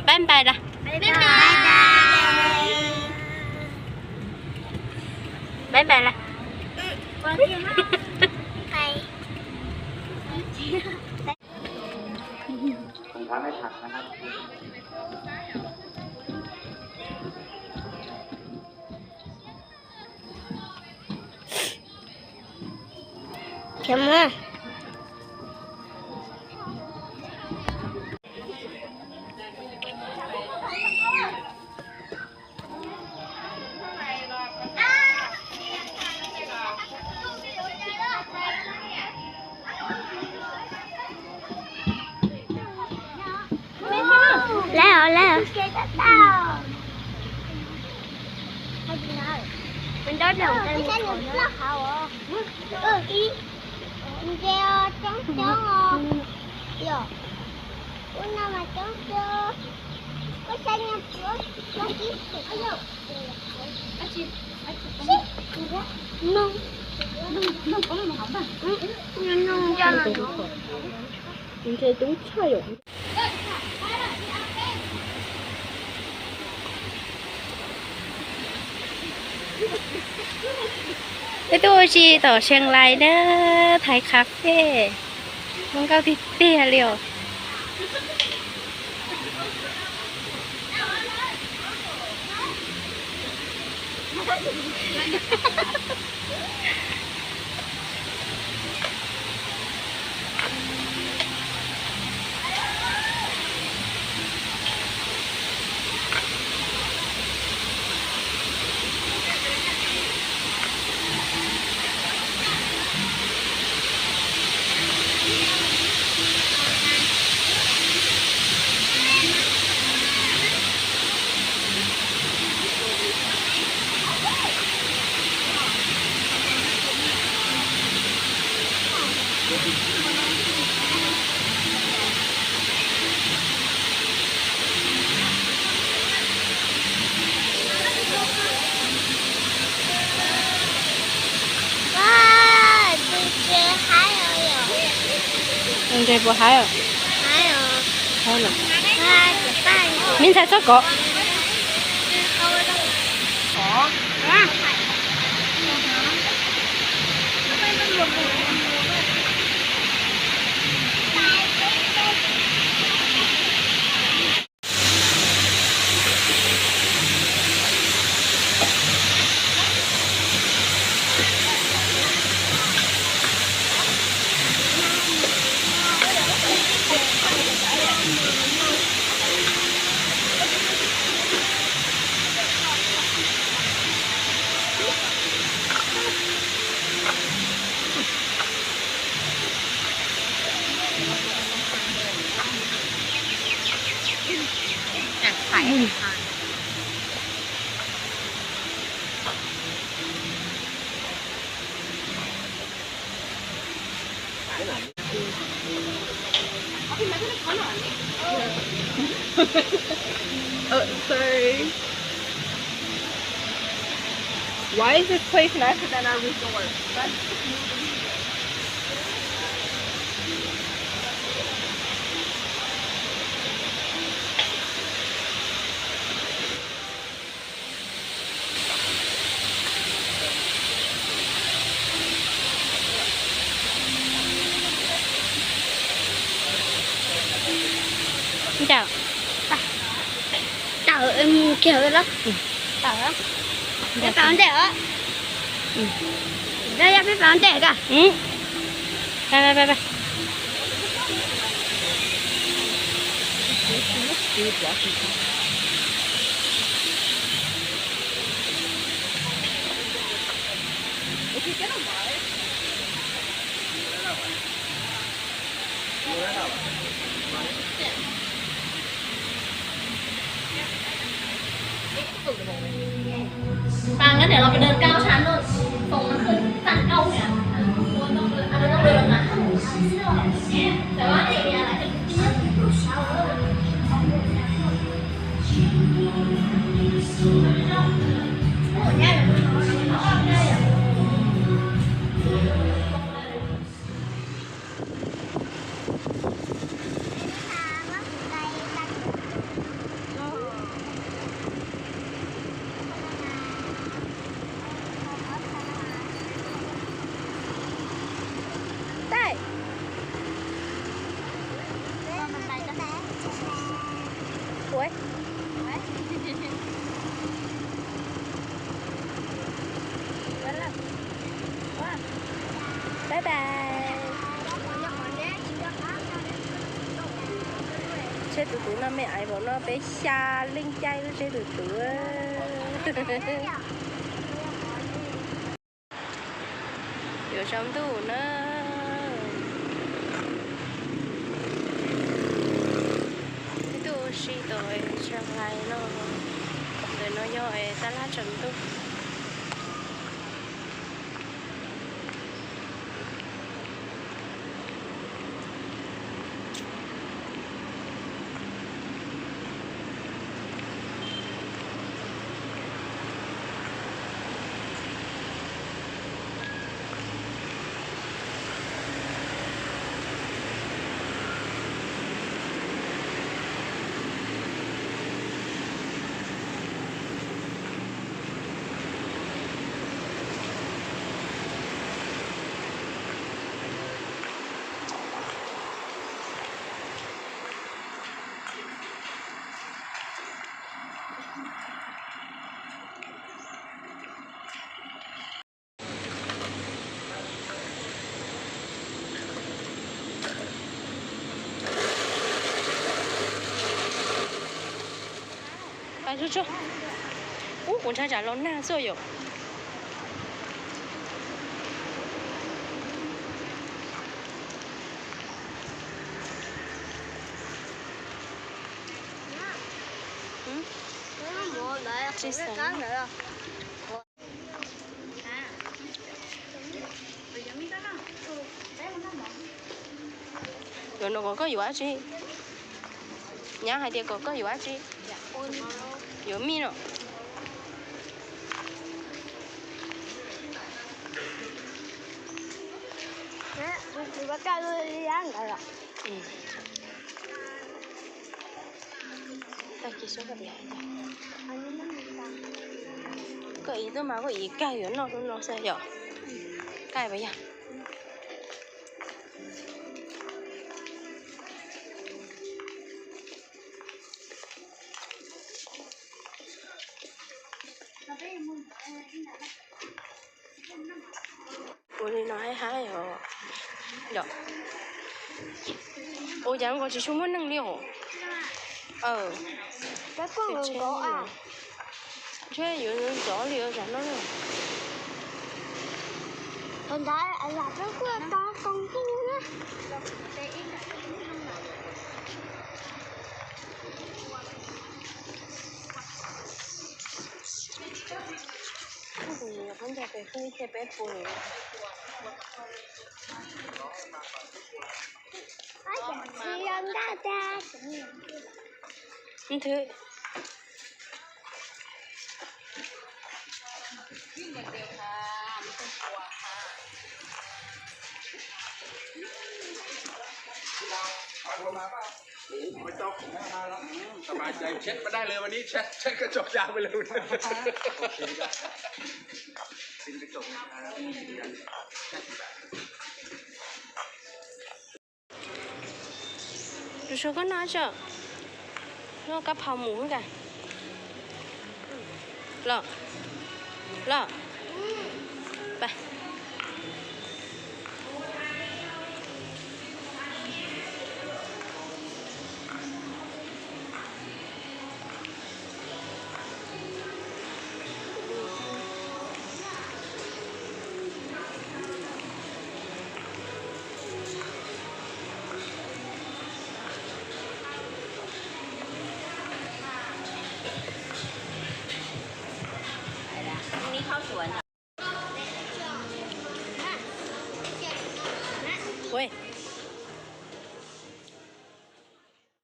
Bye bye lawm. Bye bye lawm. Lawv os, lawv os. Nce coob coob os. Yog, ub no mas coob coob. Ub, saib nyob pluab, pluab kib. Nce coob tshaj yom. Peb tuaj ua si tom Sias Lais na, thaiv cà phê, zoo nkauj tiag tiag li os. Tus ntses puas haib os? Haib lawm. Me ntxhais txhob kov. Oh, sorry. Why is this place nicer than our resort? Ntawm, tawm kiag los. Tawm, peb pab ntej os. Yog peb pab ntej koj. Peb, peb, peb. Bằng cái này là cái đơn cao chắn luôn. Phòng nó hơi tăng cao nhỉ. Nó tăng lên mà. Tại vì cái này là cái thứ nhất. Seb tus tus no me aiv npaum no peb xya leej caij lub tsheb tus tus. Yuav tsaus ntuj na. Peb tuaj ua si tom Tshee Hlais no. Ntawm no yog tab laj tsaus ntuj. Ub, kuv ntshai tsam los nag xwb yom. Yuav no kom koj yuav dab tsi? Nyab hais tias kom koj yuav dab tsi? Yuav mij no. Koj ib tug mas koj ib kag yuav noj hnub no xwb yom? Koj pas yog? Ua li no haib haib os. Yom. Ua cas nkaus tsis tshua muaj neeg li os. Ntshe yuav ntxov li ua cas no. Kuv mus nyob qhov ncauj pem peb peb pus. Nthwv. Sbay cas, tsheb pas daj lawm, vas nib tsheb koj tso ya peb lawm. Tus Suav koj noj tso, noj kab phau mus xwb ka. Los, los, pab.